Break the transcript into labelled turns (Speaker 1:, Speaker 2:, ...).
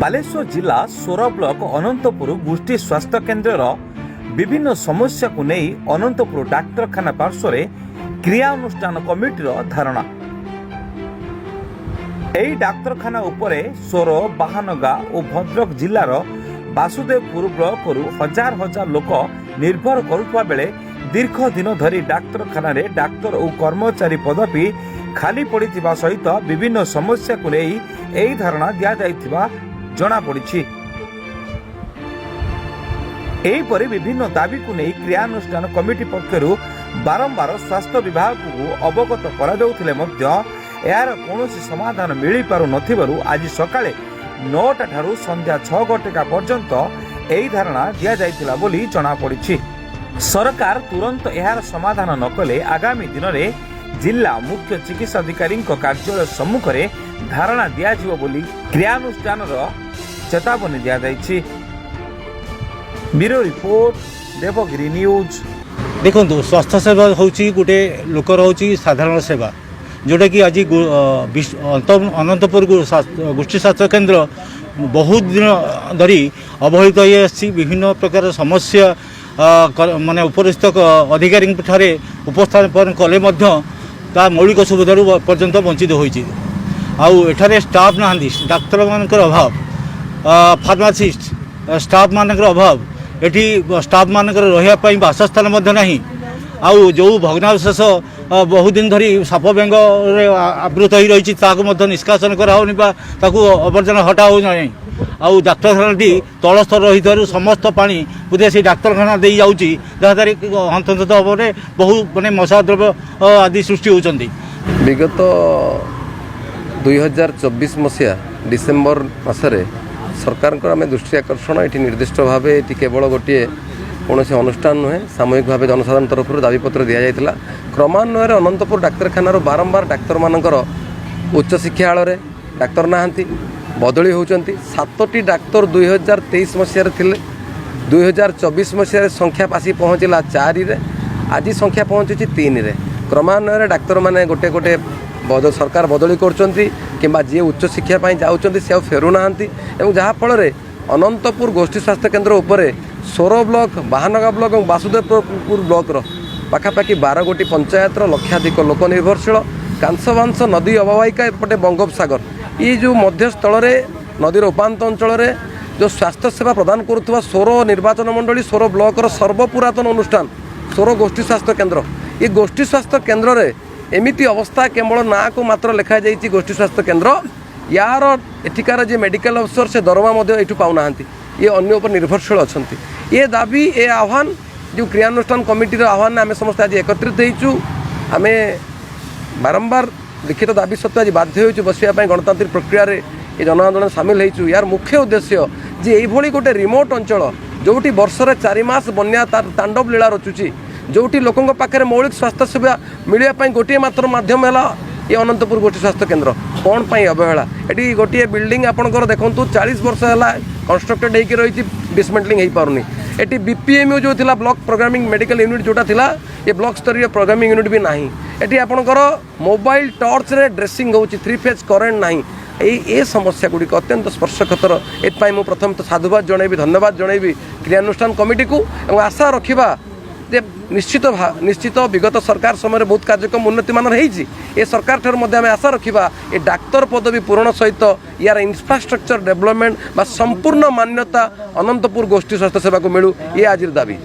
Speaker 1: ବାଲେଶ୍ୱର ଜିଲ୍ଲା ସୋର ବ୍ଲକ ଅନନ୍ତପୁର ଗୋଷ୍ଠୀ ସ୍ୱାସ୍ଥ୍ୟ କେନ୍ଦ୍ରର ବିଭିନ୍ନ ସମସ୍ୟାକୁ ନେଇ ଅନନ୍ତପୁର ଡାକ୍ତରଖାନା ପାର୍ଶ୍ୱରେ କ୍ରିୟାନୁଷ୍ଠାନ କମିଟିର ଧାରଣା। ଏହି ଡାକ୍ତରଖାନା ଉପରେ ସୋର, ବାହାନଗା ଓ ଭଦ୍ରକ ଜିଲ୍ଲାର ବାସୁଦେବପୁର ବ୍ଲକରୁ ହଜାର ହଜାର ଲୋକ ନିର୍ଭର କରୁଥିବା ବେଳେ ଦୀର୍ଘ ଦିନ ଧରି ଡାକ୍ତରଖାନାରେ ଡାକ୍ତର ଓ କର୍ମଚାରୀ ପଦବୀ ଖାଲି ପଡ଼ିଥିବା ସହିତ ବିଭିନ୍ନ ସମସ୍ୟାକୁ ନେଇ ଏହି ଧାରଣା ଦିଆଯାଇଥିବା ଜଣାପଡ଼ିଛି। ଏହିପରି ବିଭିନ୍ନ ଦାବିକୁ ନେଇ କ୍ରିୟାନୁଷ୍ଠାନ କମିଟି ପକ୍ଷରୁ ବାରମ୍ବାର ସ୍ୱାସ୍ଥ୍ୟ ବିଭାଗକୁ ଅବଗତ କରାଯାଉଥିଲେ ମଧ୍ୟ ଏହାର କୌଣସି ସମାଧାନ ମିଳିପାରୁ ନଥିବାରୁ ଆଜି ସକାଳେ 9ଟା ଠାରୁ ସନ୍ଧ୍ୟା 6 ଘଟିକା ପର୍ଯ୍ୟନ୍ତ ଏହି ଧାରଣା ଦିଆଯାଇଥିଲା ବୋଲି ଜଣାପଡ଼ିଛି। ସରକାର ତୁରନ୍ତ ଏହାର ସମାଧାନ ନ କଲେ ଆଗାମୀ ଦିନରେ ଜିଲ୍ଲା ମୁଖ୍ୟ ଚିକିତ୍ସାଧିକାରୀଙ୍କ କାର୍ଯ୍ୟାଳୟ ସମ୍ମୁଖରେ ଧାରଣା ଦିଆଯିବ ବୋଲି କ୍ରିୟାନୁଷ୍ଠାନର ଚେତାବନୀ ଦିଆଯାଇଛି। Bureau report, Debagiri news.
Speaker 2: ଦେଖନ୍ତୁ, ସ୍ୱାସ୍ଥ୍ୟ ସେବା ହେଉଛି ଗୋଟେ ଲୋକର ହେଉଛି ସାଧାରଣ ସେବା, ଯେଉଁଟାକି ଆଜି ଅନନ୍ତପୁର ଗୋଷ୍ଠୀ ସ୍ୱାସ୍ଥ୍ୟ କେନ୍ଦ୍ର ବହୁତ ଦିନ ଧରି ଅବହେଳିତ ହୋଇ ଆସିଛି। ବିଭିନ୍ନ ପ୍ରକାର ସମସ୍ୟା ମାନେ ଉପରିସ୍ଥ ଅଧିକାରୀଙ୍କ ଠାରେ ଉପସ୍ଥାପନ କଲେ ମଧ୍ୟ ତା ମୌଳିକ ସୁବିଧାରୁ ପର୍ଯ୍ୟନ୍ତ ବଞ୍ଚିତ ହୋଇଛି। ଆଉ ଏଠାରେ ଷ୍ଟାଫ୍ ନାହାନ୍ତି, ଡାକ୍ତରମାନଙ୍କର ଅଭାବ, ଫାର୍ମାସିଷ୍ଟ ଷ୍ଟାଫ୍ମାନଙ୍କର ଅଭାବ। ଏଠି ଷ୍ଟାଫ୍ମାନଙ୍କର ରହିବା ପାଇଁ ବାସସ୍ଥାନ ମଧ୍ୟ ନାହିଁ। ଆଉ ଯେଉଁ ଭଗ୍ନାବଶେଷ ବହୁ ଦିନ ଧରି ସାପ ବେଙ୍ଗରେ ଆବୃତ ହୋଇ ରହିଛି, ତାହାକୁ ମଧ୍ୟ ନିଷ୍କାସନ କରାହେଉନି ବା ତାକୁ ଆବର୍ଜନା ହଟା ହେଉନାହିଁ। ଆଉ ଡାକ୍ତରଖାନାଟି ତଳ ସ୍ତର ରହିଥିବାରୁ ସମସ୍ତ ପାଣି ବୋଧେ ସେଇ ଡାକ୍ତରଖାନା ଦେଇ ଯାଉଛି, ଯାହାଦ୍ୱାରା କି ହନ୍ତସନ୍ତ ଭାବରେ ବହୁ ମାନେ ମଶା ଦ୍ରବ୍ୟ ଆଦି ସୃଷ୍ଟି ହେଉଛନ୍ତି।
Speaker 3: ବିଗତ 2024 ମସିହା ଡିସେମ୍ବର ମାସରେ ସରକାରଙ୍କର ଆମେ ଦୃଷ୍ଟି ଆକର୍ଷଣ, ଏଠି ନିର୍ଦ୍ଦିଷ୍ଟ ଭାବେ ଏଠି କେବଳ ଗୋଟିଏ କୌଣସି ଅନୁଷ୍ଠାନ ନୁହେଁ, ସାମୂହିକ ଭାବେ ଜନସାଧାରଣ ତରଫରୁ ଦାବିପତ୍ର ଦିଆଯାଇଥିଲା। କ୍ରମାନ୍ୱୟରେ ଅନନ୍ତପୁର ଡାକ୍ତରଖାନାରୁ ବାରମ୍ବାର ଡାକ୍ତରମାନଙ୍କର ଉଚ୍ଚଶିକ୍ଷା ଆଳରେ ଡାକ୍ତର ନାହାନ୍ତି, ବଦଳି ହେଉଛନ୍ତି। ସାତଟି ଡାକ୍ତର 2023 ମସିହାରେ ଥିଲେ, 2024 ମସିହାରେ ସଂଖ୍ୟା ଆସି ପହଞ୍ଚିଲା ଚାରିରେ, ଆଜି ସଂଖ୍ୟା ପହଞ୍ଚୁଛି ତିନିରେ। କ୍ରମାନ୍ୱୟରେ ଡାକ୍ତରମାନେ ଗୋଟେ ଗୋଟେ ସରକାର ବଦଳି କରୁଛନ୍ତି କିମ୍ବା ଯିଏ ଉଚ୍ଚଶିକ୍ଷା ପାଇଁ ଯାଉଛନ୍ତି, ସେ ଆଉ ଫେରୁନାହାନ୍ତି ଏବଂ ଯାହାଫଳରେ ଅନନ୍ତପୁର ଗୋଷ୍ଠୀ ସ୍ୱାସ୍ଥ୍ୟ କେନ୍ଦ୍ର ଉପରେ ସୋର ବ୍ଲକ, ବାହାନଗା ବ୍ଲକ ଏବଂ ବାସୁଦେବପୁର ବ୍ଲକର ପାଖାପାଖି 12 ଗୋଟି ପଞ୍ଚାୟତର ଲକ୍ଷାଧିକ ଲୋକ ନିର୍ଭରଶୀଳ। କାଂସବାଂଶ ନଦୀ ଅବବାହିକା, ଏପଟେ ବଙ୍ଗୋପସାଗର, ଏଇ ଯେଉଁ ମଧ୍ୟସ୍ଥଳରେ ନଦୀର ଉପାନ୍ତ ଅଞ୍ଚଳରେ ଯେଉଁ ସ୍ୱାସ୍ଥ୍ୟ ସେବା ପ୍ରଦାନ କରୁଥିବା ସୋର ନିର୍ବାଚନ ମଣ୍ଡଳୀ, ସୋର ବ୍ଲକର ସର୍ବପୁରାତନ ଅନୁଷ୍ଠାନ ସୋର ଗୋଷ୍ଠୀ ସ୍ୱାସ୍ଥ୍ୟ କେନ୍ଦ୍ର, ଏ ଗୋଷ୍ଠୀ ସ୍ୱାସ୍ଥ୍ୟ କେନ୍ଦ୍ରରେ ଏମିତି ଅବସ୍ଥା, କେବଳ ନାଁକୁ ମାତ୍ର ଲେଖାଯାଇଛି ଗୋଷ୍ଠୀ ସ୍ୱାସ୍ଥ୍ୟ କେନ୍ଦ୍ର। ୟାର ଏଠିକାର ଯିଏ ମେଡ଼ିକାଲ ଅଫିସର, ସେ ଦରମା ମଧ୍ୟ ଏଠୁ ପାଉନାହାନ୍ତି, ଇଏ ଅନ୍ୟ ଉପରେ ନିର୍ଭରଶୀଳ ଅଛନ୍ତି। ଏ ଦାବି, ଏ ଆହ୍ୱାନ, ଯେଉଁ କ୍ରିୟାନୁଷ୍ଠାନ କମିଟିର ଆହ୍ୱାନରେ ଆମେ ସମସ୍ତେ ଆଜି ଏକତ୍ରିତ ହେଇଛୁ। ଆମେ ବାରମ୍ବାର ଲିଖିତ ଦାବି ସତ୍ତ୍ୱେ ଆଜି ବାଧ୍ୟ ହେଉଛୁ ବସିବା ପାଇଁ। ଗଣତାନ୍ତ୍ରିକ ପ୍ରକ୍ରିୟାରେ ଏ ଜନ ଆନ୍ଦୋଳନ ସାମିଲ ହେଇଛୁ। ଏହାର ମୁଖ୍ୟ ଉଦ୍ଦେଶ୍ୟ ଯେ ଏଇଭଳି ଗୋଟେ ରିମୋଟ୍ ଅଞ୍ଚଳ, ଯେଉଁଠି ବର୍ଷରେ 4 ମାସ ବନ୍ୟା ତାର ତାଣ୍ଡବ ଲୀଳା ରଚୁଛି, ଯେଉଁଠି ଲୋକଙ୍କ ପାଖରେ ମୌଳିକ ସ୍ୱାସ୍ଥ୍ୟ ସେବା ମିଳିବା ପାଇଁ ଗୋଟିଏ ମାତ୍ର ମାଧ୍ୟମ ହେଲା ଏ ଅନନ୍ତପୁର ଗୋଷ୍ଠୀ ସ୍ୱାସ୍ଥ୍ୟ କେନ୍ଦ୍ର, କ'ଣ ପାଇଁ ଅବହେଳା? ଏଠି ଗୋଟିଏ ବିଲ୍ଡିଂ ଆପଣଙ୍କର ଦେଖନ୍ତୁ, 40 ବର୍ଷ ହେଲା କନଷ୍ଟ୍ରକ୍ଟେଡ୍ ହେଇକି ରହିଛି, ଡିସମେଣ୍ଟଲିଂ ହେଇପାରୁନି। ଏଠି ବିପିଏମ୍ୟୁ ଯେଉଁ ଥିଲା, ବ୍ଲକ ପ୍ରୋଗ୍ରାମିଂ ମେଡ଼ିକାଲ ୟୁନିଟ୍ ଯେଉଁଟା ଥିଲା, ଏ ବ୍ଲକ ସ୍ତରୀୟ ପ୍ରୋଗ୍ରାମିଂ ୟୁନିଟ୍ ବି ନାହିଁ। ଏଠି ଆପଣଙ୍କର ମୋବାଇଲ ଟର୍ଚ୍ଚରେ ଡ୍ରେସିଂ ହେଉଛି, ଥ୍ରୀ ଫେଜ୍ କରେଣ୍ଟ ନାହିଁ। ଏଇ ଏ ସମସ୍ୟା ଗୁଡ଼ିକ ଅତ୍ୟନ୍ତ ସ୍ପର୍ଶକାତର। ଏଥିପାଇଁ ମୁଁ ପ୍ରଥମେ ତ ସାଧୁବାଦ ଜଣାଇବି, ଧନ୍ୟବାଦ ଜଣାଇବି କ୍ରିୟାନୁଷ୍ଠାନ କମିଟିକୁ ଏବଂ ଆଶା ରଖିବା ଯେ ନିଶ୍ଚିତ ବିଗତ ସରକାର ସମୟରେ ବହୁତ କାର୍ଯ୍ୟକ୍ରମ ଉନ୍ନତିମାନର ହେଇଛି। ଏ ସରକାର ଠାରୁ ମଧ୍ୟ ଆମେ ଆଶା ରଖିବା, ଏ ଡାକ୍ତର ପଦବୀ ପୂରଣ ସହିତ ୟାର ଇନଫ୍ରାଷ୍ଟ୍ରକ୍ଚର ଡେଭଲପମେଣ୍ଟ ବା ସମ୍ପୂର୍ଣ୍ଣ ମାନ୍ୟତା ଅନନ୍ତପୁର ଗୋଷ୍ଠୀ ସ୍ୱାସ୍ଥ୍ୟ ସେବାକୁ ମିଳୁ, ଇଏ ଆଜିର ଦାବି।